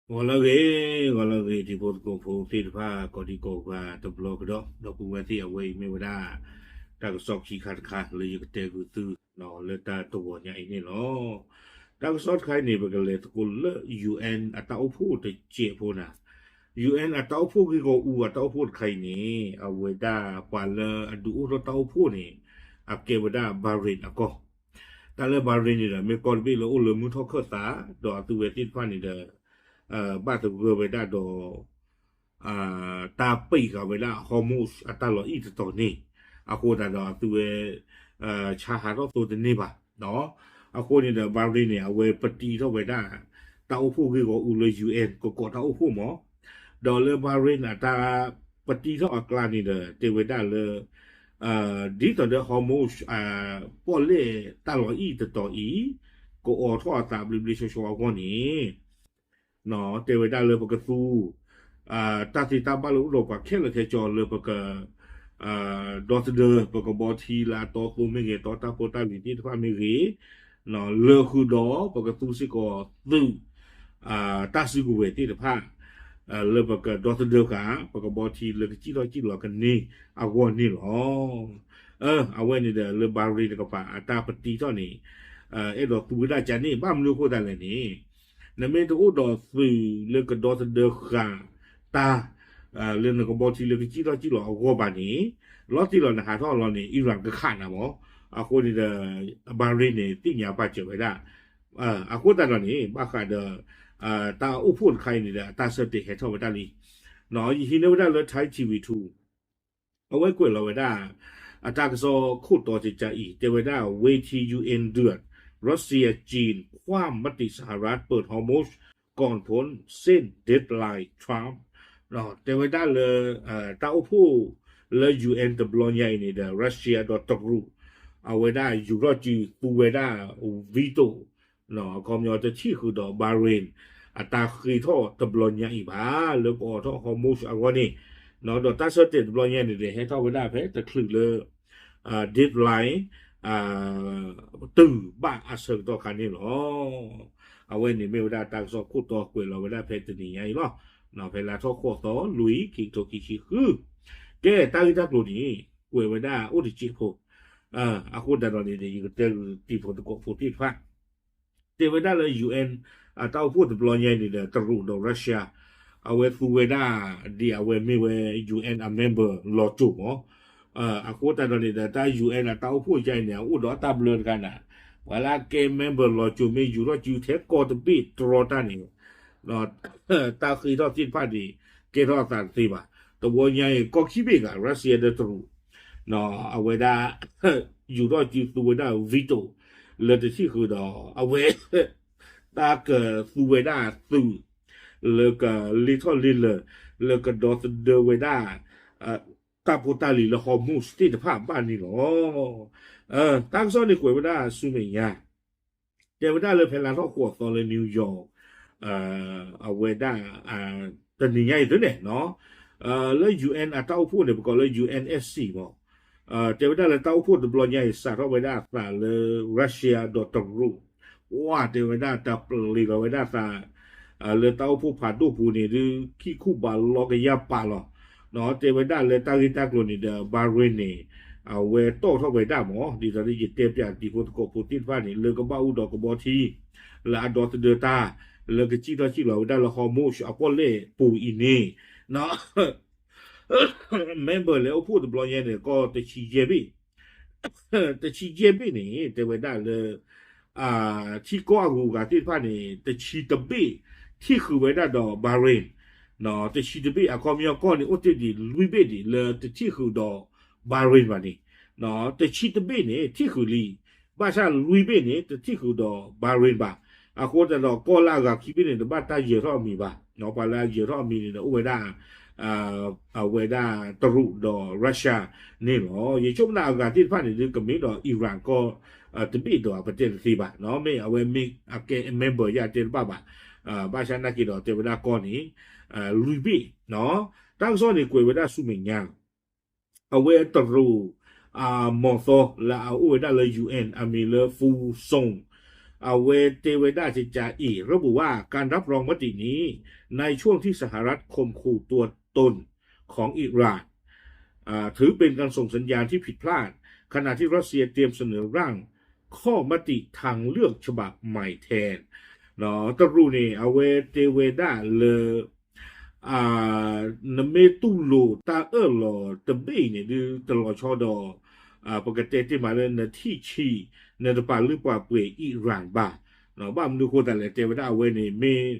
ဂီၤလၢအဂ့ၤ, ဂီၤလၢအဂ့ၤ တံၤဖိသကိးဖိသ့ၣ်တဖၣ် ကိးဒံကိးဂၤတဘျီကဒီး, ဒီပုၢ်ဝဲၢ်သ့ၣ် အဝဲအံၤမ့ၢ်ဝဲဒၣ် တၢ်ကစီၣ်ခံခါတခါလၢယကတဲဂုာ်သု လၢတၢ်တဂီၤညါအံၤန့ၣ်လီၤ. တၢ်ကစီၣ်တခါအံၤန့ၣ် ပကလဲၤသကိးလၢ ယူၣ်အၣ် အတၢ်အိၣ်ဖှိၣ်တစဲးဖိနၤ, ယူၣ်အၣ် အတၢ်အိၣ်ဖှိၣ်ဂ့ၢ်ဂီၢ်အူအတၢ်အိၣ်ဖှိၣ်တခါအံၤန့ၣ် အဝဲဒၣ်ပှၤလၢအဒုးအိၣ်ထီၣ်တၢ်အိၣ်ဖှိၣ်န့ၣ် အကဲဝဲဒၣ် Bahrain အကီၢ်, တၢ်လၢ Bahrain န့ၣ်ဒီး မ့ၢ်ကီၢ်တဘ့ၣ်လၢအိၣ်လၢမုၢ်ထီၣ်ခၢၣ်သး ဒီးအသုဝဲသ့ၣ်တဖၣ်န့ၣ်ဒီး ဘၣ်သဂၢၢ်ဝဲဒၣ်ဒီး တၢ်ပံာ်ဃာ်ဝဲဒၣ် Hormuz အတၢ်လီၤအံၣ်တတီၤန့ၣ်, အဃိသတးဒီးအသုဝဲ ဆါဟးထီၣ်သိတန့ၢ်ဘၣ်. အဃိန့ၣ်ဒီး Bahrain န့ၣ် အဝဲပတံထီၣ်ဝဲဒၣ် တၢ်အိၣ်ဖှိၣ်ဂ့ၢ်ဂီၢ်အူလၢ ယူၣ်အၣ် ကကိးတၢ်အိၣ်ဖှိၣ်မး, ဒီးလၢ Bahrain အတၢ်ပတံထီၣ်အကျါန့ၣ်ဒီး တဲဝဲဒၣ်လၢ ဒ်သိးဒီး Hormuz ပီၣ်လဲၣ်တၢ်လီၤအံၣ်တတီၤအံၤ ကအိးထီၣ်အသးဘျ့ဘျ့ဆှီဆှီအဂီၢ်န့ၣ် တဲဝဲဒၣ်လၢပကသူ တၢ်သ့တၢ်ဘၣ်လၢအိၣ်ဒီးပှၤခဲလၢာ်ခဲဆ့လၢပက ဒီသဒၢ ပကဘီထံလၢအတီအလိၤမ့ၢ်ဂ့ၤ တီတၢ်ဖိတၢ်လံၤသ့ၣ်တဖၣ်မ့ၢ်ဂ့ၤ, လၢဃုာ်ဒီးပကသူစ့ၢ်ကီးသုး တၢ်စုကဝဲၤသ့ၣ်တဖၣ် လၢပကဒီသဒၢဃာ် ပကဘီထံလၢကစံၣ်ထီၣ်စံၣ်လီၤကန့ၢ်အဂီၢ်န့ၣ်လီၤ. အဝဲန့ၣ်ဒီးလၢ Bahrain တကပၤအတၢ်ပတံထီၣ်န့ၣ် အဲၣ်ဒိးသူဝဲဒၣ်ကန့ၣ် ဘၣ်မနုၤအဃိသတးလဲၣ်န့ၣ် နမ့ၢ်တအိၣ်ဒီးသုးလၢကဒီသဒၢဃာ်တၢ် လၢနကဘီထံလၢကစံၣ်ထီၣ်စံၣ်လီၤအဂီၢ်ဘၣ်န့ၣ် လီၤတံၢ်လီၤနဟးထီၣ်အလီၢ်န့ၣ် Iran ကခးနၤမး, အဃိန့ၣ်ဒီး Bahrain န့ၣ် သ့ၣ်ညါပာ်စၢၤဝဲဒၣ် အဃိသတးဒီးန့ၣ် ဘၣ်ဃးဒီး တၢ်အိၣ်ဖှိၣ်တခါအံၤန့ၣ်ဒီး အတၢ်ဆၢတဲာ်ဟဲထီၣ်ဝဲဒၣ်လံ, ယဟံးန့ၢ်ဝဲဒၣ်လၢ Thai TV two အဝဲကွဲးလီၤဝဲဒၣ် အတၢ်ကစီၣ်ခိၣ်တီတကးအံၤ တဲဝဲဒၣ် เวที ยูเอ็น เดือด รัสเซียจีนคว่ำมติสหรัฐเปิดฮอร์มุซ ก่อนพ้นเส้น deadline Trump တဲဝဲဒၣ်လၢ တၢ်အိၣ်ဖှိၣ်လၢ ယူၣ်အၣ် တဘျီညါအံၤန့ၣ်ဒီး Russia ဒီးတရူး အဝဲဒၣ်ယူၤထီၣ်စုသူဝဲဒၣ် veto အခီပညီတထံၣ်ဃုာ်ဒီး Bahrain အတၢ်ဃ့ထီၣ်တဘျီညါအံၤဘၣ် လၢကအိးထီၣ် Hormuz အဂီၢ်န့ၣ်, ဒီးတၢ်ဆၢတဲာ်တဘျီညါန့ၣ်ဒီး ဟဲထီၣ်ဝဲဒၣ်ဖဲတချုးလၢ deadline တုၤဘၣ်အဆၢကတီၢ်ခါန့ၣ်လီၤ. အဝဲန့ၣ်မ့ၢ်ဝဲဒၣ်တၢ်ကစီၣ်ခိၣ်တီကွဲးလီၤဝဲဒၣ်ဖဲတနံၤညါအံၤလီၤ. ဖဲလါထီၣ်ဃိးသီ လွံၢ် ခံကထိခံဆံဃု, ကဲ တၢ်ဂ့ၢ်တၢ်ကျိၤန့ၣ် ကွဲးဝဲဒၣ်အိၣ်တစဲးဖိ, အဃိသတးဒီးန့ၣ် ယကတဲဂုာ်တံၤဖိသကိးဖိသ့ၣ်တဖၣ် တဲဝဲဒၣ်လၢ ယူၣ်အၣ် အတၢ်အိၣ်ဖှိၣ်တဘျီညါအံၤန့ၣ်ဒီး တရူးဒီး Russia အဝဲသူဝဲဒၣ် ဒ်အဝဲမ့ၢ်ဝဲ ယူၣ်အၣ် အ member လီၤစိၤမး, အဃိသတးဒီးန့ၣ်ဒီး တၢ် ယူၣ်အၣ် အတၢ်အိၣ်ဖှိၣ်ညါအံၤန့ၣ် အအိၣ်ဒီးအတၢ်ဘျၢတခါနၤ, ပှၤလၢအကဲ member လီၤစိၤမ့ၢ်ယူၤထီၣ်စုထဲကီၢ်တဘ့ၣ်တြီတၢ်န့ၣ် တၢ်ဃ့ထီၣ်သ့ၣ်တဖၣ်န့ၣ် ကဲထီၣ်အသးတသ့ဘၣ်. တဝီညါအံၤ ကီၢ်ခံဘ့ၣ်ဂၤ Russia ဒီးတရူး အဝဲဒၣ် ယူၤထီၣ်စုသူဝဲဒၣ် veto လၢတထံၣ်ဃုာ်ဒီး အဝဲ တၢ်ကသူဝဲဒၣ်သုး လၢကလ့ထီၣ်လ့လၢာ် လၢကဒီသဒၢဝဲဒၣ် တၢ်ဖိတၢ်လံၤလၢ Hormuz သ့ၣ်တဖၣ်ဘၣ်န့ၣ်လီၤ. တၢ်ကစီၣ်န့ၣ်ကွဲးဝဲဒၣ်ဆူမဲာ်ညါ တဲဝဲဒၣ်လၢဖဲလါထီၣ်ဃိးသီလၢ New York အဝဲဒၣ် တနံၤညါအံၤသုန့ၣ် လၢ ယူၣ်အၣ် အတၢ်အိၣ်ဖှိၣ်န့ၣ် ပကိးလၢ ယူၣ်အၣ်အ့ၣ်စံၣ် မး, တဲဝဲဒၣ်လၢတၢ်အိၣ်ဖှိၣ်တဘျီညါအံၤ စးထီၣ်ဝဲဒၣ်အသးလၢ Russia ဒီးတရူး ဝါ တဲဝဲဒၣ်တၢ်ပျံၤလီၤဝဲဒၣ်အသး လၢတၢ်အိၣ်ဖှိၣ်ဖးဒိၣ်ပူၤန့ၣ် ဒုးခံခူၣ်ဘးလီကယၢ်ပာ်လီၤ. တဲဝဲဒၣ်လၢတၢ်ဂ့ၢ်တၢ်ကျိၤန့ၣ်ဒီး Bahrain န့ၣ် အဝဲတီၣ်ထီၣ်ဝဲဒၣ်မး ဒ်သိးလၢယတဲပၠးတံၤဖိသကိးဖိသ့ၣ်တဖၣ်န့ၣ် လၢကဘၣ်အိၣ်ဒီးကဘီထံ လၢအဒီသဒၢတၢ် လၢကစံၣ်ထီၣ်စံၣ်လီၤဝဲဒၣ်လၢ Hormuz အပီၣ်လဲၣ်ပူၤအံၤန့ၣ် member လၢအိၣ်ဖှိၣ်တဘျီညါန့ၣ် ကီၢ်တဆံယဲၢ်ဘ့ၣ် တဆံယဲၢ်ဘ့ၣ်န့ၣ် တဲဝဲဒၣ်လၢ ထံကီၢ်အဂုၤအဂၤသ့ၣ်တဖၣ်န့ၣ် တဆံတဘ့ၣ် ထံၣ်ဃုာ်ဝဲဒၣ်ဒီး Bahrain, တဆံတဘ့ၣ် အခီပညီကီၢ်န့ၣ် အိၣ်တ့ၢ်ဒံးလွံၢ်ဘ့ၣ်ဒံး လၢတထံၣ်ဃုာ်ဒီး Bahrain ဘၣ်န့ၣ်, တဆံတဘ့ၣ်န့ၣ် ထံၣ်ဃုာ်လံ, ဘၣ်ဆၣ်လွံၢ်ဘ့ၣ်န့ၣ် တထံၣ်ဃုာ်ဒီး Bahrain ဘၣ်. အဃိသတးဒီး ကီၢ်လၢအဂၤခံဘ့ၣ်န့ၣ် တဘၣ်တၢ်ယၢၤထီၣ်အမံၤဘၣ်. ပှၤလၢအယၢၤထီၣ်အမံၤန့ၣ်ဒီး အိၣ်ဝဲဒၣ် အဝဲဒၣ်တရူးဒီး Russia န့ၣ်လီၤ. ယဆိကမိၣ်အဂၤသ့ၣ်တဖၣ်န့ၣ် ဒုးကမ့ၢ်ဒီး Iran ကီၢ်တဘ့ၣ်ဒီး ပတဲတသ့ဘၣ်, မ့ၢ်အဝဲမ့ၢ်အကဲ member ယတဲတဘၣ်ဘၣ်. ဘၣ်ဆၣ်နာ်က့ဒီး တဲဝဲဒၣ်ကီၢ်န့ၣ် လွံၢ်ဘ့ၣ်, တၢ်ကစီၣ်န့ၣ်ကွဲးဝဲဒၣ်ဆူမဲာ်ညါ အဝဲတရူး အမီၤသီလၢအအိၣ်ဝဲဒၣ်လၢ ယူၣ်အၣ် အမံၤလၢ Fu Song အဝဲတဲဝဲဒၣ်ကကးအံၤ ระบุว่าการรับรองมตินี้ในช่วงที่สหรัฐข่มขู่ตัวตนของอิหร่าน ถือเป็นการส่งสัญญาณที่ผิดพลาด ขณะที่รัสเซียเตรียมเสนอร่างข้อมติทางเลือกฉบับใหม่แทน တရူးန့ၣ် အဝဲတဲဝဲဒၣ်လၢ နမ့ၢ်တူၢ်လိာ်တၢ်အၢၣ်လီၤတဘ့ၣ်အံၤန့ၣ် ဒုးတလီၤဆီဒီး ပကတဲတ့ၢ်မးလၢနထံၣ်ဆံး နတပာ်လုၢ်ပာ်ပှ့ၤအံၣ်ရၣ်ဘၣ်. ဘၣ်မနုၤဃိသတးလဲၣ် တဲဝဲဒၣ်အဝဲန့ၣ် မ့ၢ်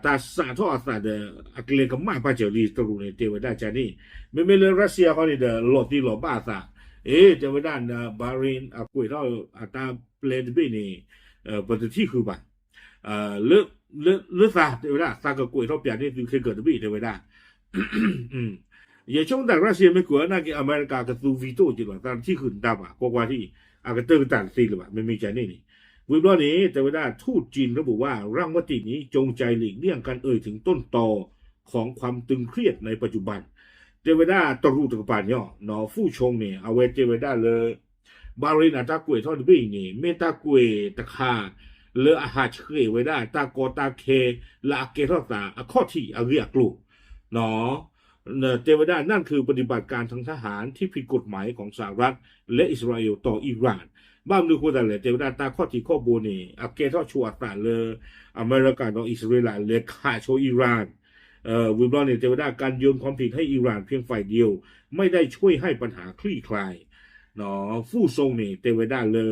တၢ်စးထီၣ်အသးဒီး အကျဲကမၣ်ဘၣ်စၢၤလံ တရူးန့ၣ် တဲဝဲဒၣ်ကန့ၣ် မ့မ့ၢ်လၢရၢစံယါခီန့ၣ်ဒီး လီၤသံလီၤဘၣ်အသး အ့ တဲဝဲဒၣ် Bahrain အကွဲးထီၣ်အတၢ်ပျဲတဘ့ၣ်န့ၣ် ပတထံၣ်ဃုာ်ဘၣ် လၢသး တဲဝဲဒၣ် သးကကွဲးထီၣ်ပၠးန့ၢ်သုခဲကၢၤတဘ့ၣ် တဲဝဲဒၣ် ယဆိကမိၣ်သး ရၢစံယါ မ့ၢ်ကွဲးအီၤနာ်က့ အမဲရကၤကသူ veto က့ၤလီၤ သးတထံၣ်ဃုာ်နတၢ်ဘၣ် ကွၢ်ကွၢ်ထံၣ် အကတၢၢ်ကတၢၢ်တသ့လၢၤဘၣ် မ့မ့ၢ်ကန့ၣ်န့ၣ် ဝံၤဘျီန့ၣ် တဲဝဲဒၣ် ทูตจีนระบุว่าร่างมตินี้จงใจหลีกเลี่ยงการเอ่ยถึงต้นตอของความตึงเครียดในปัจจุบัน တဲဝဲဒၣ်တရူးတကပၤန့ၣ် ဖူၣ်ဆိန့ၣ် အဝဲတဲဝဲဒၣ်လၢ Bahrain အတၢ်ကွဲးထီၣ်တဘ့ၣ်အံၤန့ၣ် မ့ၢ်တၢ်ကွဲးတခါ လၢအဟးဆှဲးဝဲဒၣ်တၢ်ကီတၢ်ခဲ လၢအကဲထီၣ်သးအခီၣ်ထံးအဂ့ၢ်အကျိၤ တဲဝဲဒၣ် นั่นคือปฏิบัติการทางทหารที่ผิดกฎหมายของสหรัฐและอิสราเอลต่ออิหร่าน ဘၣ်မနုၤဃိသတးလဲၣ် တဲဝဲဒၣ်တၢ်ခီၣ်ထံးခီၣ်ဘိန့ၣ် အကဲထီၣ်ဆိအသးလၢ အမဲရကၤဒီးအံၣ်စရ့လးလဲၤခးဆိအံၣ်ရၣ် ဝံၤဘျီန့ၣ် တဲဝဲဒၣ် การโยนความผิดให้อิหร่านเพียงฝ่ายเดียวไม่ได้ช่วยให้ปัญหาคลี่คลาย ဖူၣ်ဆိန့ၣ် တဲဝဲဒၣ်လၢ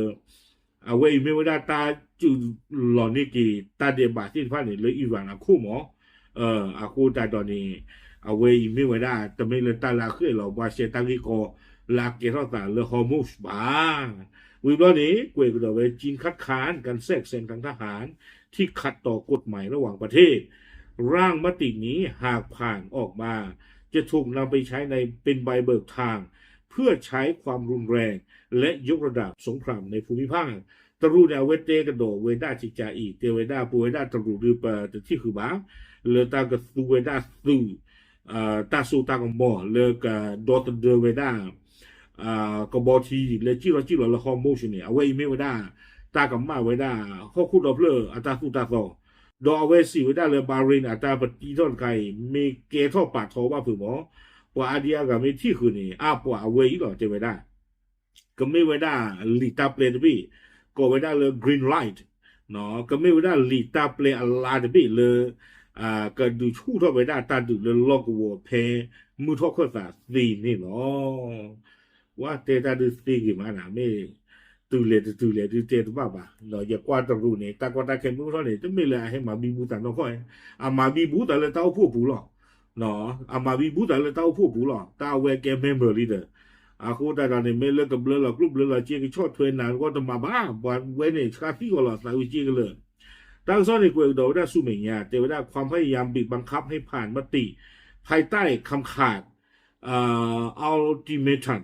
အဝဲအံၤမ့ၢ်ဝဲဒၣ်တၢ်စုလီၤန့ၢ်က့ၤ တၢ်ဒဲးဘးသ့ၣ်တဖၣ်န့ၣ် လၢအံၣ်ရၣ်အခိၣ်မး အဃိသတးဒီးန့ၣ် အဝဲအံၤမ့ၢ်ဝဲဒၣ် တမ့ၢ်လၢတၢ်လၢအဃဲၣ်လီၤဘှါရှဲတၢ်ဂ့ၢ်ကီ လၢအကဲထီၣ်သးလၢ Hormuz ဘၣ်. ဝံၤဘျီန့ၣ် ကွဲးကဒီးဝဲ จีนคัดค้านการแทรกแซงทางทหารที่ขัดต่อกฎหมายระหว่างประเทศ ร่างมตินี้หากผ่านออกมา จะถูกนำไปใช้ในเป็นใบเบิกทาง เพื่อใช้ความรุนแรง และยกระดับสงครามในภูมิภาค တရူးန့ၣ် အဝဲတဲကဒီးဝဲဒၣ်ကကးအံၤ တဲဝဲဒၣ် ပဝဲဒၣ်တရူးဒုး ပတထံၣ်ဃုာ်ဘၣ် လၢတၢ်ကသူဝဲဒၣ်သုး တၢ်စိတၢ်ကမီၤ လၢကဒီသဒၢဝဲဒၣ် ကဘီထံ လၢစံၣ်လီၤစံၣ်လီၤလၢ Hormuz န့ၣ် အဝဲအံၤမ့ၢ်ဝဲဒၣ် တၢ်ကမၣ်ဝဲဒၣ် ဟီၣ်ခိၣ်ဒီဖျၢၣ်အတၢ်သူၣ်တၢ်သီ ဒီးအဝဲစံးဝဲဒၣ်လၢ Bahrain အတၢ်ပတံထီၣ်တခါအံၤ မ့ၢ်ကဲထီၣ်ပာ်ထီဘၣ်ဖုးမး ပှၤအါဒံအါဂၤမ့ၢ်ထံၣ်ဃုာ်န့ၣ် အါပှၤအဝဲအံၤလီၤ တဲဝဲဒၣ် ကမ့ၢ်ဝဲဒၣ်လံာ်တၢ်ပျဲတဘ့ၣ် ကိးဝဲဒၣ်လၢ green light ကမ့ၢ်ဝဲဒၣ်လံာ်တၢ်ပျဲအလါတဘ့ၣ်လၢ ကဒုးဆူၣ်ထီၣ်ဝဲဒၣ်တၢ်ဒုးလၢလီၢ်ကဝီၤဖဲမုၢ်ထီၣ်ခၢၣ်သးသ့န့ၣ်လီၤ. ဝဲတဲတၢ်ဒုးသ့ဂ့ၤမးနၤ မ့ၢ်တုၤလဲၤတတုၤလဲၤဒုးတဲတဘၣ်ဘၣ် ဒီးယကွၢ်တရူးန့ၣ် တၢ်ကီတၢ်ခဲမုၢ်ထီၣ်န့ၣ် တမ့ၢ်လၢအဟဲမၤဘံဘူသးနီၢ်ခီၣ် အမၤဘံဘူသးလၢတၢ်အိၣ်ဖှိၣ်ပူၤလီၤ အမၤဘံဘူသးလၢတၢ်အိၣ်ဖှိၣ်ပူၤလီၤ တၢ်အဝဲကဲ member လံဒီး အဃိသတးဒီးန့ၣ် မ့ၢ်လၢကဘျၢလီၤကျိၣ်ဘျၢလီၤစ့ကဆီၣ်ထွဲနၤတဂီၢ်တမၤဘၣ် ပှၤဝဲန့ၣ် ဆှၣ်သံၣ်ဂီၤလီၤသးဝံၣ်စ့ကလၢာ် တၢ်ကစီၣ်န့ၣ်ကွဲးကဒီးဝဲဒၣ်ဆူမဲာ်ညါ တဲဝဲဒၣ် ความพยายามบีบบังคับให้ผ่านมติภายใต้คำขาด ultimatum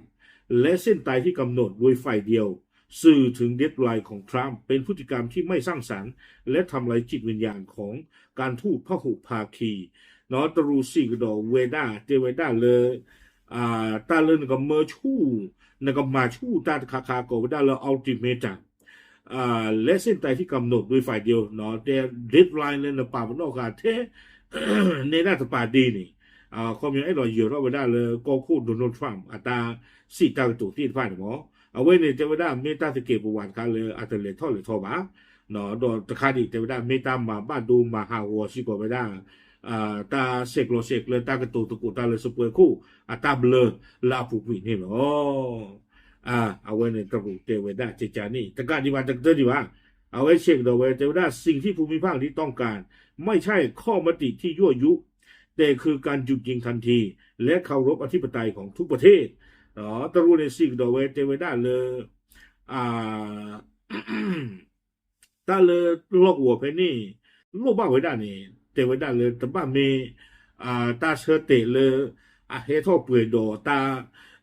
และเส้นตายที่กำหนดโดยฝ่ายเดียว สื่อถึง deadline ของ Trump เป็นพฤติกรรมที่ไม่สร้างสรรค์ และทำลายจิตวิญญาณของการทูตพหุภาคี တရူးစံးကဒီးဝဲဒၣ် တဲဝဲဒၣ်လၢ တၢ်လၢနကမၢဆူၣ် နကမၤဆူၣ်တၢ်တခါခါ ကိးဝဲဒၣ်လၢ ultimatum လၢ เส้นตายที่กำหนดโดยฝ่ายเดียว တဲ deadline လၢနပာ်ပနီၣ်ဃာ်ထဲ နဲဒၣ်တပာ်ဒ့န့ၣ် ခီပညီအဲၣ်ဒိးယၢၤထီၣ်ဝဲဒၣ်လၢကီၢ်ခိၣ် Donald Trump အတၢ်စံးတၢ်ကတိၤသ့ၣ်တဖၣ်န့ၣ်မး အဝဲန့ၣ်တဲဝဲဒၣ်မ့ၢ်တၢ်သကဲးပဝးတခါလၢအတလဲၤထီၣ်လဲၤထီဘၣ် ဒီးတခါဒံးတဲဝဲဒၣ်မ့ၢ်တၢ်မၤဘၣ်ဒိမၤဟးဂီၤစ့ၢ်ကီးဝဲဒၣ် တၢ်ဆဲးကျိးဆဲးကျၢတၢ်ကတိၤသကိးတၢ်လၢစပွဲခိၣ်အတၢ်ဘျၢလၢအပူၤကွံာ်န့ၣ်လီၤ. အဝဲန့ၣ်တရူးတဲဝဲဒၣ်ကကန့ၣ် တကးဒံးဘၣ်တကတၢၢ်ဒံးဘၣ် အဝဲဆဲးကဒီးဝဲတဲဝဲဒၣ် สิ่งที่ภูมิภาคนี้ต้องการไม่ใช่ข้อมติที่ยั่วยุ แต่คือการหยุดยิงทันที และเคารพอธิปไตยของทุกประเทศ တရူးန့ၣ်စံးကဒီးဝဲတဲဝဲဒၣ်လၢ တၢ်လၢလီၢ်ကဝီၤဖဲန့ၣ် လိၣ်ဘၣ်ဝဲဒၣ်န့ၣ် တဲဝဲဒၣ်လၢတဘၣ်မ့ၢ် တၢ်ဆၢတဲာ်လၢ အဟဲထီၣ်ပှဲၤဒီးတၢ်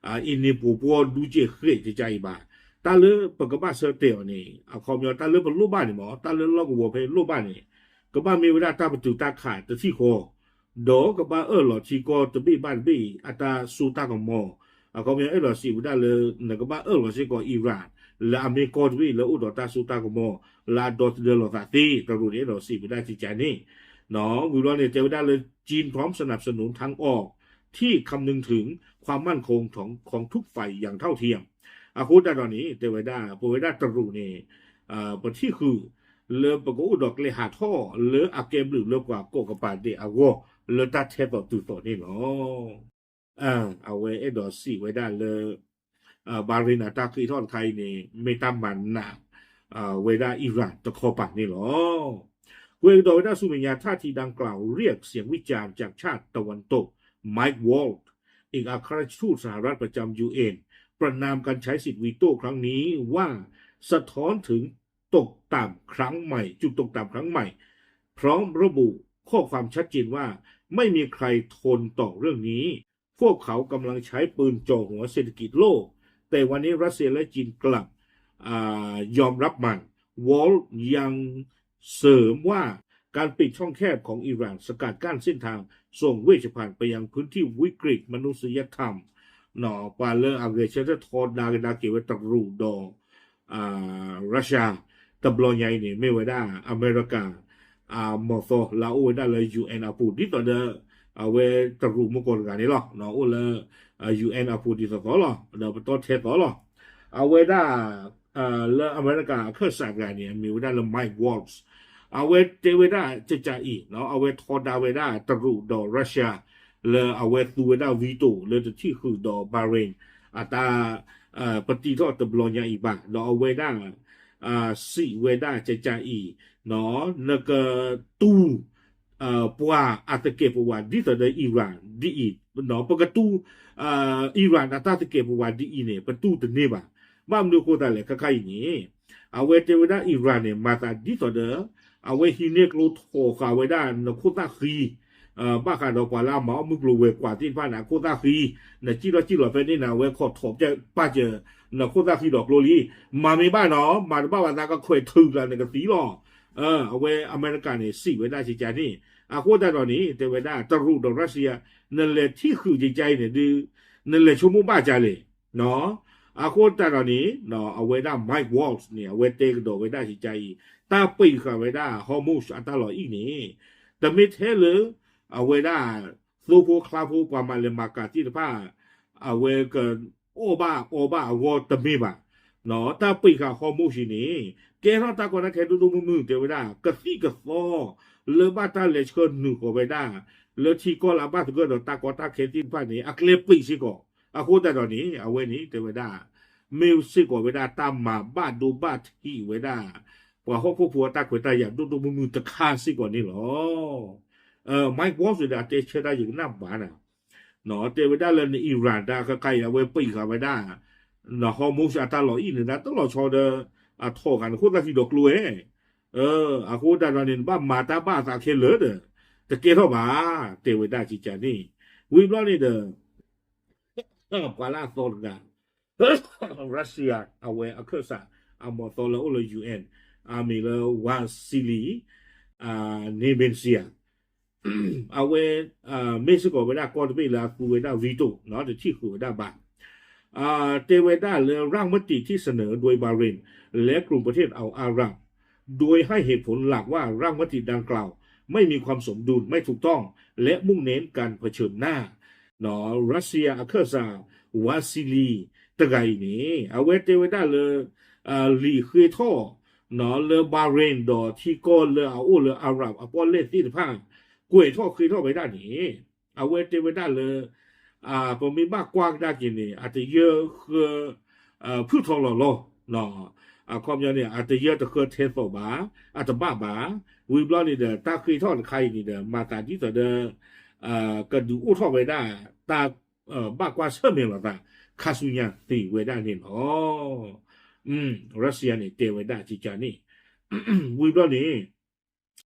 အ့န့ပှိၤပှီၢ်ဒူကဲးဃဲးကကအံၤဘၣ်. တၢ်လၢပကဘၣ်ဆၢတဲာ်အီၤန့ၣ် အခီပညီတၢ်လၢပလိၣ်ဘၣ်န့ၣ်မ့ၢ် တၢ်လၢလီၢ်ကဝီၤဖဲလိၣ်ဘၣ်န့ၣ် ကဘၣ်မ့ၢ်ဝဲဒၣ်တၢ်ပတုာ်တၢ်ခးတထံၣ်ဃီ ဒီးကဘၣ်အၢၣ်လီၤထံကီၢ်တဘ့ၣ်ဘၣ်တဘ့ၣ်အတၢ်စိတၢ်ကမီၤ, အခီပညီအဲၣ်ဒိးစံးဝဲဒၣ်လၢ နကဘၣ်အၢၣ်လီၤစ့ၢ်ကီး Iran, လၢအမ့ၢ်ကီၢ်တဘ့ၣ်လၢအိၣ်ဒီးတၢ်စိတၢ်ကမီၤ လၢအဒီသဒၢလိာ်သးသ့ တရူးန့ၣ်အဲၣ်ဒိးစံးဝဲဒၣ်ကကန့ၣ် ဝံၤဘျီန့ၣ် တဲဝဲဒၣ်လၢ จีนพร้อมสนับสนุนทางออกที่คำนึงถึงความมั่นคงของทุกฝ่ายอย่างเท่าเทียม အဃိသတးဒီးန့ၣ် တဲဝဲဒၣ် ပဝဲဒၣ်တရူးန့ၣ် ပထံၣ်ဃုာ် လၢပကအိၣ်ဒီးကျဲဟးထီၣ်လၢအကဲဘျုးလၢပှၤကိးကပၤဒဲးအဂီၢ် လၢတၢ်ထဲသိးတုၤသိးန့ၣ်လီၤ. အဝဲအဲၣ်ဒိးစံးဝဲဒၣ်လၢ ဘၤရ့ၣ်အတၢ်ဃ့ထီၣ်တခါအံၤန့ၣ် မ့ၢ်တၢ်မၤနး ဝဲဒၣ်အံရၣ်တခီပၤန့ၣ်လီၤ. ကွဲးကဒီးဝဲဒၣ်ဆူမဲာ်ညါ ท่าทีดังกล่าวเรียกเสียงวิจารณ์จากชาติตะวันตก Mike Waltz เอกอัครราชทูตสหรัฐประจำ ยูเอ็น ประณามการใช้สิทธิ์วีโต้ครั้งนี้ว่าสะท้อนถึงตกต่ำครั้งใหม่จุดตกต่ำครั้งใหม่ พร้อมระบุข้อความชัดเจนว่าไม่มีใครทนต่อเรื่องนี้ พวกเขากำลังใช้ปืนจ่อหัวเศรษฐกิจโลก แต่วันนี้รัสเซียและจีนกลับ ยอมรับมัน Waltz ยังเสริมว่าการปิดช่องแคบของอิหร่านสกัดกั้นเส้นทางส่งเวชภัณฑ์ไปยังพื้นที่วิกฤตมนุษยธรรม ပှၤလၢအဂဲၤဆၢထၢၣ်ထီဒါကဒါက့ၤဝဲတရူးဒီး Russia တဘျီညါအံၤန့ၣ် မ့ၢ်ဝဲဒၣ်အမဲရကၤ အမီၤသီလၢအအိၣ်ဝဲဒၣ်လၢ ယူၣ်အဲၣ် အပူၤ ဒ်သိးဒီး အဝဲတရူးမုၢ်ကီၢ်တဂၤန့ၣ်လီၤ. အိၣ်လၢ ယူၣ်အဲၣ် အပူၤဒ်သိးသိးလီၤ. ဒီးပတီၢ်ထဲသိးလီၤ. အဝဲဒၣ် လၢအမဲရကၤအခၢၣ်စးတဂၤန့ၣ် အမံၤဝဲဒၣ်လၢ Mike Waltz အဝဲတဲဝဲဒၣ်ကကးအံၤ အဝဲထီဒါဝဲဒၣ်တရူးဒီး Russia လၢအဝဲသူဝဲဒၣ် veto လၢတထံၣ်ဃုာ်ဒီး Bahrain အတၢ် ပတံထီၣ်တဘျီညါအံၤဘၣ်. ဒီးအဝဲဒၣ် စံးဝဲဒၣ်ကကးအံၤ နကတူၢ် ပှၤအတကဲာ်ပဝးဒ်သိးဒီး Iran ဒ်အံၤ, ပကတူၢ် Iran အတၢ်တကဲာ်ပဝးဒ်အံၤန့ၣ် ပတူၢ်တန့ၢ်ဘၣ်. ဘၣ်မနုၤအဃိသတးလဲၣ် ခဲခါအံၤန့ၣ် အဝဲတဲဝဲဒၣ် Iran န့ၣ် မၤသးဒ်သိးဒီး အဝဲဟံးန့ၢ်ကျိထီၣ်ဃာ်ဝဲဒၣ်နခိၣ်သၣ်ဃံ ဘၣ်ဃးဒီးပှၤလၢအမၤအီၣ်မုၢ်ကျိၤဝဲၤကွာ်သ့ၣ်တဖၣ်န့ၣ် အခိၣ်သၣ်ဃံ နစံၣ်ထီၣ်စံၣ်လီၤဖဲန့ၣ်န့ၣ် အဝဲခိးထီၣ်ပာ်စၢၤနခိၣ်သၣ်ဃံဒီးကျိလံ. မၤမ့ၢ်ဘၣ်နီၤ မၤတဘၣ်ဘၣ်သးကခွဲးထုးကျါနကသံလီၤ. အဝဲအမဲရကၤန့ၣ် စံးဝဲဒၣ်ကကးန့ၣ် အဃိသတးဒီးန့ၣ် တဲဝဲဒၣ်တရူးဒီး Russia နလဲၤထံၣ်ဃုာ်ကကးအံၤန့ၣ်ဒုး နလဲၤဆိကမိၣ်ဘၣ်ကလဲၣ် အဃိသတးဒီးန့ၣ် အဝဲဒၣ် Mike Waltz န့ၣ် အဝဲတဲကဒီးဝဲဒၣ်ကကးအံၤ တၢ်ပံးဃာ်ဝဲဒၣ် Hormuz အတၢ်လီၢ်အံၤန့ၣ် တမ့ၢ်ထဲလၢ အဝဲဒၣ် သိဖိချါဖိ ပှၤမၤလဲၤမၤကၤသ့ၣ်တဖၣ် အဝဲကအီၣ်ဘၣ်အီဘၣ်အဂီၢ်တမ့ၢ်ဘၣ်. တၢ်ပံးဃာ် Hormuz အံၤန့ၣ် ကဲထီၣ်တၢ်ကီတၢ်ခဲဒိၣ်ဒိၣ်မုၢ်မုၢ် တဲဝဲဒၣ် ကသံၣ်ကသီ လၢဘၣ်တၢ်လဲၤဆှၢနုာ်ဃီၤဝဲဒၣ် လၢထံကီၢ်လၢအဘၣ်သဂၢၢ်ဒီးတၢ်ကီတၢ်ခဲသ့ၣ်တဖၣ်န့ၣ် အကျဲပံးစ့ၢ်ကီး. အဃိသတးဒီးန့ၣ် အဝဲန့ၣ် တဲဝဲဒၣ် မ့ၢ်စ့ၢ်ကီးဝဲဒၣ်တၢ်မၤဘၣ်ဒိဘၣ်ထံးဝဲဒၣ် ပှၤဟီၣ်ခိၣ်ဖိအတၢ်ခွဲးတၢ်ယာ်ဒိၣ်ဒိၣ်မုၢ်မုၢ်တခါစ့ၢ်ကီးန့ၣ်လီၤ. Mike Waltz ဒီးအတဲဆၢတၢ်ယကနၣ်ဘၣ်နၤ တဲဝဲဒၣ်လၢန Iran တၢ်ခဲခါအံၤ အဝဲပံးဃာ်ဝဲဒၣ် န Hormuz အတၢ်လီၢ်အံၤန့ၣ် တၢ်တလီၤဆီဒီး အထီၣ်ဃာ်နခိၣ်သၣ်ဃံဒီးကျိဝဲ အဃိသတးဒီးန့ၣ် နဘၣ်မၤတၢ်ဘၣ်အသးခဲလၢာ်ဒီး တကဲထီၣ်ဘၣ် တဲဝဲဒၣ်ကကးန့ၣ် ဝံၤဘျီန့ၣ်ဒီး ပှၤလၢအသီတဂၤ Russia အဝဲအခၢၣ်စး အမီၤသီလၢအိၣ်လၢ ယူၣ်အဲၣ် အမံၤလၢ Vasily Nebenzia အဝဲ မ့ၢ်စ့ၢ်ကီးဝဲဒၣ်ကီၢ်တဘ့ၣ်လၢအသူဝဲဒၣ် veto တထံၣ်ဃုာ်ဝဲဒၣ်ဘၣ် တဲဝဲဒၣ်လၢ ร่างมติที่เสนอโดยบาห์เรนและกลุ่มประเทศอาหรับ โดยให้เหตุผลหลักว่าร่างมติดังกล่าวไม่มีความสมดุล ไม่ถูกต้อง และมุ่งเน้นการเผชิญหน้า รัสเซีย အခၢၣ်စး Vasily တဂၤအံၤန့ၣ် အဝဲတဲဝဲဒၣ်လၢ လံာ်ဃ့ထီၣ် လၢ Bahrain ဒီးထံကီၢ်လၢအအိၣ်လၢ Arab အပီၣ်လဲၣ်သ့ၣ်တဖၣ် ကွဲးထီၣ်ဃ့ထီၣ်ဝဲဒၣ်န့ၣ် အဝဲတဲဝဲဒၣ်လၢ ပမ့ၢ်ဘၣ်ကွၢ်ကဒါက့ၤန့ၣ် အတယၢဃၢ ဖုၣ်ထီၣ်လီၤလီၤ အခီပညီန့ၣ် အတယၢတဃၢထဲသိးဘၣ် အတဘၣ်ဘၣ် ဝံၤဘျီန့ၣ်ဒီး တၢ်ဃ့ထီၣ်တခါအံၤန့ၣ်ဒီး မၤသးဒ်သိးဒီး ကဒုးအိၣ်ထီၣ်ဝဲဒၣ် တၢ်ဘၣ်ကွၢ်ဆၢၣ်မဲာ်လိာ်သး ခါဆူညါသ့ဝဲဒၣ်န့ၣ်လီၤ. ရၢၡစံယါန့ၣ် တဲဝဲဒၣ်ကကးန့ၣ် ဝံၤဘျီန့ၣ်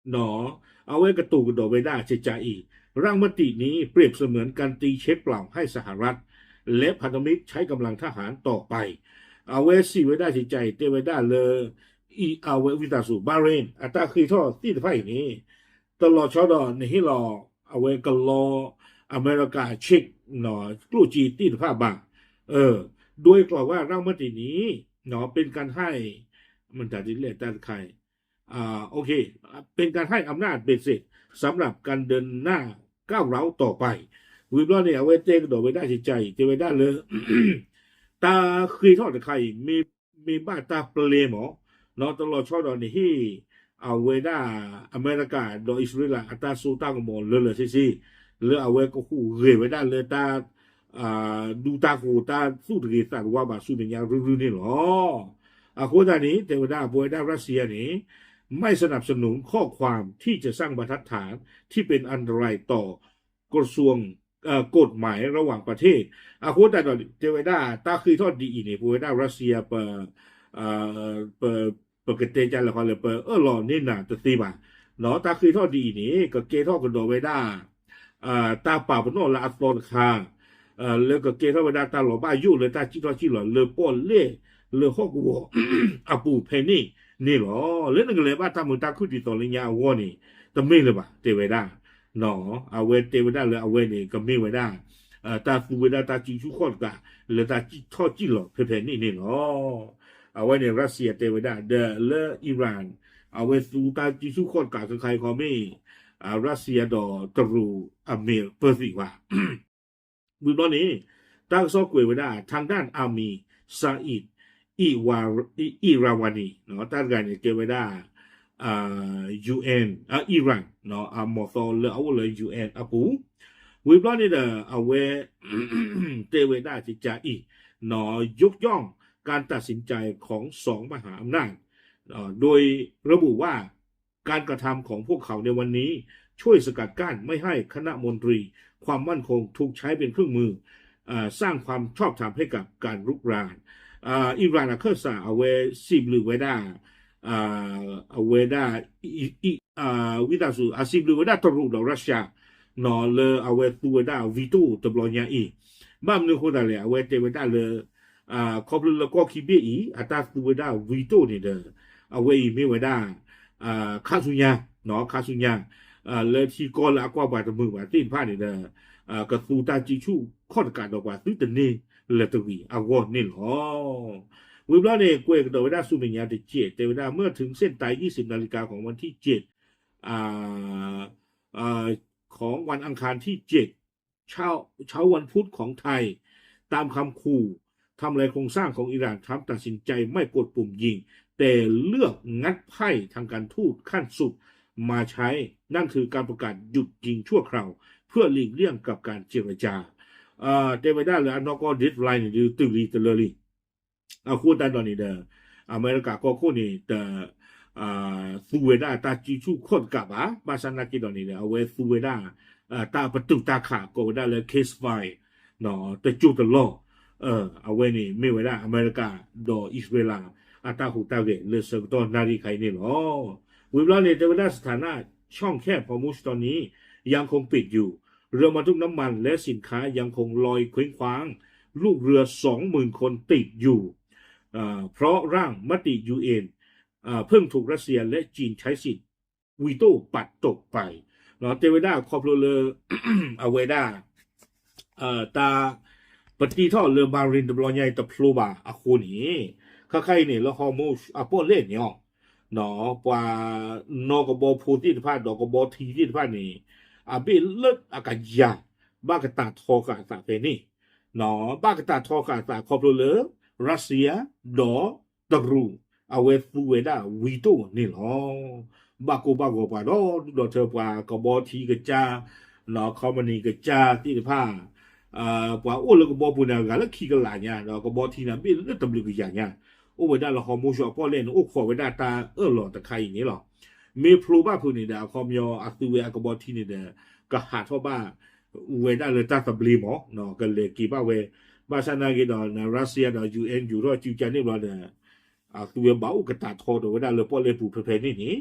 အဝဲကတိၤကဒီးဝဲဒၣ်ကကးအံၤ ร่างมตินี้เปรียบเสมือนการตีเช็คเปล่าให้สหรัฐ และพันธมิตรใช้กำลังทหารต่อไป အဝဲစံးဝဲဒၣ်ကကးအံၤ တဲဝဲဒၣ်လၢ အဝဲဝံသးစူၤ Bahrain အတၢ်ဃ့ထီၣ်သ့ၣ်တဖၣ်အံၤန့ၣ် တလီၤဆီဒီးနဟ့ၣ်လီၤ အဝဲကလီ အမဲရကၤ check ကျိၣ်စ့သ့ၣ်တဖၣ်ဘၣ်. ဒွဲကလီၤဝဲ ร่างมตินี้ เป็นการให้ မတၤဒ်လဲၣ်တၢ်တခါအံၤ โอเค เป็นการให้อำนาจเบ็ดเสร็จสำหรับการเดินหน้าก้าวร้าวต่อไป ဝံၤဘျီန့ၣ် အဝဲတဲကဒီးဝဲဒၣ်ကကါအံၤ တဲဝဲဒၣ်လၢ တၢ်ဃ့ထီၣ်တခါအံၤ မ့ၢ်ဘၣ်တၢ်ပျဲမး နီတလီၤဆီဒီးန့ၣ်ဟ့ၣ် အဝဲဒၣ် အမဲရကၤဒီးအံၣ်စရ့လးအတၢ်စိတၢ်ကမီၤလၢလၢဆ့ဆ့ လၢအဝဲကဟူးဂဲၤဝဲဒၣ်လၢတၢ် ဒူတၢ်ဃိၤတၢ်သူၣ်တဂ့ၤသးတဝါဘၣ်ဆူမဲာ်ညါရုၢ်ရုၢ်န့ၣ်လီၤ. အဃိသတးန့ၣ် တဲဝဲဒၣ် ပဝဲဒၣ်ရၢၡီးယါန့ၣ် ไม่สนับสนุนข้อความที่จะสร้างบรรทัดฐานที่เป็นอันตรายต่อกระทรวง กฎหมายระหว่างประเทศ အဃိသတးဒီး တဲဝဲဒၣ် တၢ်ဃ့ထီၣ်ဒ်အံၤန့ၣ် ပဝဲဒၣ်ရၢၡီးယါ ပ ပ ပကတဲကလဲၣ်ဃီလၢ ပအၢၣ်လီၤန့ၢ်နၤတသ့ဘၣ်. တၢ်ဃ့ထီၣ်ဒ်အံၤန့ၣ် ကကဲထီၣ်ကဒီးဝဲဒၣ် တၢ်ပာ်ပနီၣ်လၢအသီတခါ လၢကကဲထီၣ်ဝဲဒၣ်တၢ်လီၤဘၣ်ယိၣ်လၢတၢ်စံၣ်ထီၣ်စံၣ်လီၤလၢပီၣ်လဲၣ်လၢဟီၣ်ကဝီၤအပူၤဖဲန့ၣ်န့ၣ်လီၤ. လၢနကလဲၤဘၣ်တၢ်မုာ်တၢ်ခုၣ်ဒ်သိးလၢညါအဂီၢ်န့ၣ် တမ့ၢ်လၢၤဘၣ် တဲဝဲဒၣ် အဝဲတဲဝဲဒၣ်လၢအဝဲန့ၣ် ကမ့ၢ်ဝဲဒၣ် တၢ်သူဝဲဒၣ်တၢ်စုဆူၣ်ခီၣ်တကး လၢတၢ်စံၣ်ထီၣ်စံၣ်လီၤဖဲဖဲန့ၣ်န့ၣ်လီၤ. အဝဲန့ၣ် ရၢၡီးယါတဲဝဲဒၣ် ဒီးလၢအံရၣ် အဝဲသူတၢ်စုဆူၣ်ခီၣ်တကးခဲခါအံၤခီမ့ၢ် ရၢၡီးယါဒီးတရူးအမ့ၢ်ပၢၢ်သံၣ်ဘၣ် ဝံၤဘျီန့ၣ် တၢ်ကစီၣ်ကွဲးဝဲဒၣ် ทางด้านอามี ซาอิด อิราวานี တၢ်တဂၤန့ၣ် ကဲဝဲဒၣ် UN အံရၣ် အမီၤသီလၢအအိၣ်လၢ UN အပူၤ ဝံၤဘျီန့ၣ်ဒီး အဝဲ တဲဝဲဒၣ်ကကါအံၤ ยกย่องการตัดสินใจของสองมหาอำนาจ โดยระบุว่า การกระทำของพวกเขาในวันนี้ช่วยสกัดกั้นไม่ให้คณะมนตรีความมั่นคงถูกใช้เป็นเครื่องมือสร้างความชอบธรรมให้กับการรุกราน အံရၣ်အခၢၣ်စး အဝဲစံးဘျုးဝဲဒၣ် အဝဲဒၣ် ဝံသးစူၤ အစံးဘျုးဝဲဒၣ်တရူးဒီးရၢၡီးယါ လၢအဝဲသူဝဲဒၣ် veto တဘျီညါအံၤ ဘၣ်မနုၤအဃိသတးလဲၣ် အဝဲတဲဝဲဒၣ်လၢ ခီဖျိလၢကီၢ်ခံဘ့ၣ်အံၤ အတၢ်သူဝဲဒၣ် veto န့ၣ်ဒီး အဝဲအံၤမ့ၢ်ဝဲဒၣ် ခါဆူညါ ခါဆူညါ လၢထံကီၢ်လၢအကွၢ်ပှၤတမုာ်ဘၣ်သ့ၣ်တဖၣ်န့ၣ်ဒီး ကသူတၢ်စုဆူၣ်ခီၣ်တကးဒီးပှၤသုတန့ၢ်လၢၤတဂ့ၤအဂီၢ်န့ၣ်လီၤ. ဝံၤဘျီန့ၣ် ကွဲးကဒီးဝဲဒၣ်ဆူမဲာ်ညါတစဲး တဲဝဲဒၣ် เมื่อถึงเส้นตายยี่สิบนาฬิกาของวันที่เจ็ด ของวันอังคารที่เจ็ด เช้าวันพุธของไทย ตามคำขู่ทำลายโครงสร้างของอิหร่าน ทรัมป์ตัดสินใจไม่กดปุ่มยิง แต่เลือกงัดไพ่ทางการทูตขั้นสุดมาใช้ นั่นคือการประกาศหยุดยิงชั่วคราว เพื่อหลีกเลี่ยงกับการเจรจา တဲဝဲဒၣ်လၢအနီၢ်ကီၢ် deadline န့ၣ် ဒုးတုၤလံတလၢလံ အဃိသတးဒီးန့ၣ်ဒီး အမဲရကၤကီၢ်ခိၣ်န့ၣ် တ သူဝဲဒၣ်တၢ်စုဆူၣ်ခီၣ်တကးဘၣ် ဘၣ်ဆၣ်နာ်က့ဒီးန့ၣ်ဒီး အဝဲသူဝဲဒၣ် တၢ်ပတုာ်တၢ်ခးကိးဝဲဒၣ်လၢ ceasefire တကၠိတလီၢ် အဝဲန့ၣ်မ့ၢ်ဝဲဒၣ်အမဲရကၤဒီးအံၣ်စရ့လး အတၢ်ဟူးတၢ်ဂဲၤလၢဆၢကတီၢ်နၣ်ရံၣ်ခါအံၤန့ၣ်လီၤ. ဝံၤဘျီန့ၣ် တဲဝဲဒၣ် สถานะช่องแคบฮอร์มุซตอนนี้ยังคงปิดอยู่ เรือบรรทุกน้ำมันและสินค้ายังคงลอยเคว้งคว้าง ลูกเรือสองหมื่นคนติดอยู่เพราะร่างมติ ยูเอ็น เพิ่งถูกรัสเซียและจีนใช้สิทธิ์ วีโต้ ปัดตกไป တဲဝဲဒၣ်ခီဖျိလၢ အဝဲဒၣ် တၢ်ပတံထီၣ်လၢ marine တဘျီညါအံၤတဖျိဘၣ်အဃိန့ၣ် ခဲခါအံၤန့ၣ် လၢ Hormuz အပီၣ်လဲၣ်န့ၣ်အီၤ ပှၤနီၢ်ကဘီဖိသ့ၣ်တဖၣ် ဒီးကဘီထံသ့ၣ်တဖၣ်န့ၣ် အဘ့ၣ်လၢအကယၤ ဘၣ်ကတၢ်ထီဃာ်အသးဖဲန့ၣ် ဘၣ်ကတၢ်ထီဃာ်အသးခီဖျိလၢ Russia ဒီးတရူး အဝဲသူဝဲဒၣ် veto န့ၣ်လီၤ. ဘၣ်ကိၢ်ဘၣ်ဂီၤပှၤဒီဒူၣ်ဒီထၢ ပှၤကဘီထံကစၢ် company ကစၢ်သ့ၣ်တဖၣ် ပှၤအိၣ်လၢကဘီပူၤန့ၣ် အဂၤလၢခံကလးညါ ဒီးကဘီထံန့ၣ် ဘ့ၣ်လၢတဘျုးကယၤညါ အိၣ်ဝဲဒၣ်လၢ Hormuz အပီၣ်လဲၣ်န့ၣ် အိၣ်ခိးဝဲဒၣ်တၢ်အၢၣ်လီၤတခါအံၤန့ၣ်လီၤ. မ့ၢ်ဖျိဘၣ်ဖုးန့ၣ်ဒီး အခီပညီအသူဝဲအကဘီထံန့ၣ်ဒီး ကဟးထီၣ်ဘၣ်ဝဲဒၣ်လၢတၢ်သဘျ့မး ကလဲၤက့ၤဘၣ်ဝဲ ဘၣ်ဆၣ်နာ်က့ဒီး Russia ဒီး UN ယူၤထီၣ်စုကါန့ၣ်ဘျီဒီး အသူဝဲဘၣ်အိၣ်ကတၢ်ထီဒီးဝဲဒၣ်လၢပီၣ်လဲၣ်ပူၤဖဲဖဲန့ၣ်န့ၣ်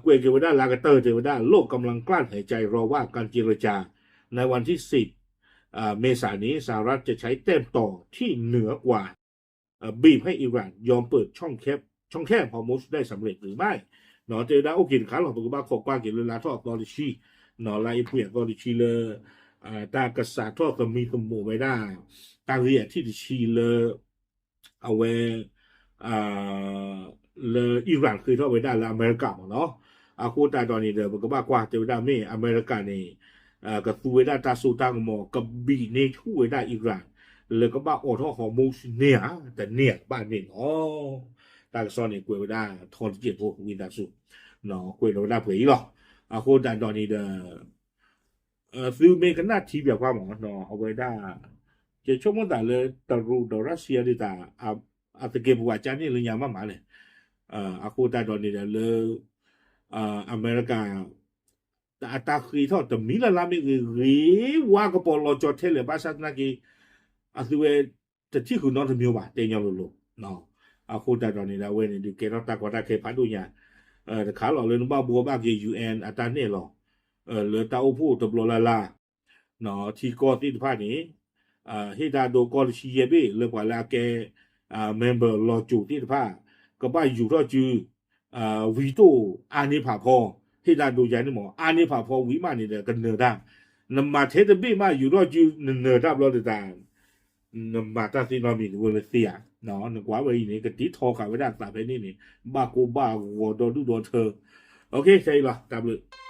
ကွဲးက့ၤဝဲဒၣ်လၢကတၢၢ်တဲဝဲဒၣ် โลกกำลังกลั้นหายใจรอว่าการเจรจาในวันที่สิบ เมษายนนี้ สหรัฐจะใช้แต้มต่อที่เหนือกว่า บีบให้อิหร่านยอมเปิดช่องแคบ ช่องแคบฮอร์มุซได้สำเร็จหรือไม่ တဲဝဲဒၣ်အိၣ်က့ၤတခါလီၤ ပကဘၣ်ခိးကွၢ်က့ၤလၢလါထီၣ်အသီတဆံ လါအ့ဖြ့ၣ်အသီတဆံလၢ တၢ်ကစးထီၣ်သမံသမိးဝဲဒၣ် တၢ်ဂ့ၢ်အထံၣ်တဆံလၢ အဝဲ လၢ Iran ဃ့ထီၣ်ဝဲဒၣ်လၢအမဲရကၤမ့ၢ်နီၤ. အဃိသတးဒီးန့ၣ်ဒီး ပကဘၣ်ကွၢ်တဲဝဲဒၣ်မ့ၢ်အမဲရကၤန့ၣ် ကသူဝဲဒၣ်တၢ်စိတၢ်ကမီၤ ကဘံၣ်န့ၢ်ဆူၣ်ဝဲဒၣ် Iran လၢကဘၣ်အိးထီၣ် Hormuz န့ၢ်ဧါ တန့ၢ်ဧါ ကဘၣ်န့ၣ်လီၤ. တၢ်ကစီၣ်န့ၣ်ကွဲးဝဲဒၣ်ထီတစဲးဖိ ဝံသးစူၤ ကွဲးလီၤဝဲဒၣ်ပှဲၤအံၤလီၤ. အဃိသတးဒီးန့ၣ်ဒီး သုမ့ၢ်ကနၣ်ထံပၠးကွၢ်မ့ၢ်နီၤ အဝဲဒၣ် ယဆိကမိၣ်သးလၢ တရူးဒီး Russia ဒ်တၢ် အသကဲးပဝးကါန့ၣ်လၢညါမးမးလဲၣ်. အဃိသတးဒီးန့ၣ်ဒီးလၢ အမဲရကၤ အတၢ်ဃ့ထီၣ်တမံၤလၢ်လၢ်မ့ၢ်ဂ့ၤ ဂ့ၤဝါကပီၤလီၤကၠီၤထဲလဲၣ် ဘၣ်ဆၣ်သနာ်က့ အသုဝဲ တထံၣ်ဃုာ်နီတမံၤဘၣ် တဲညီလိၤလိၤ. အဃိသတးဒီးန့ၣ်ဒီး အဝဲန့ၣ်ဒုးကဲထီၣ်တၢ်ကီတၢ်ခဲဖးဒိၣ်ညါ တခါလီၤလၢနဘၣ်ဘှီဘၣ်က့ၤ ယူၢ်အၣ် အတၢ်နဲၣ်လီၤ လၢတၢ်အိၣ်ဖှိၣ်တဘျီလၢ်လၢ် ထံကီၢ်သ့ၣ်တဖၣ်န့ၣ် ဟ့ၣ်တၢ်ဒိကီၢ်တဆံယဲၢ်ဘ့ၣ် လၢပှၤလၢအကဲ member လီၤစိၤသ့ၣ်တဖၣ် ကဘၣ်ယူၤထီၣ်စု veto အါန့ၢ်ဖးဖီ ဟ့ၣ်တၢ်ဒိယါန့ၣ်မ့ၢ် အါန့ၢ်ဖးဖီဝံၤမးန့ၣ်ဒီး ကနၢၤတၢ် နမၤထဲတဘ့ၣ်မး ယူၤထီၣ်စု နနၢၤတၢ်ဘျီဒုးတၢ် နမၤတၢ်သ့နီတမံၤတဝဲလၢသ့ဧါ. နကွၢ်ဝဲအံၤန့ၣ် ကတ့ထီဃာ်ဝဲဒၣ်သးဖဲန့ၣ်န့ၣ် ဘၣ်ကိၢ်ဘၣ်ဂီၤဒီဒူၣ်ဒီထၢ. ခဲအံၤလီၤ တၢ်ဘျုး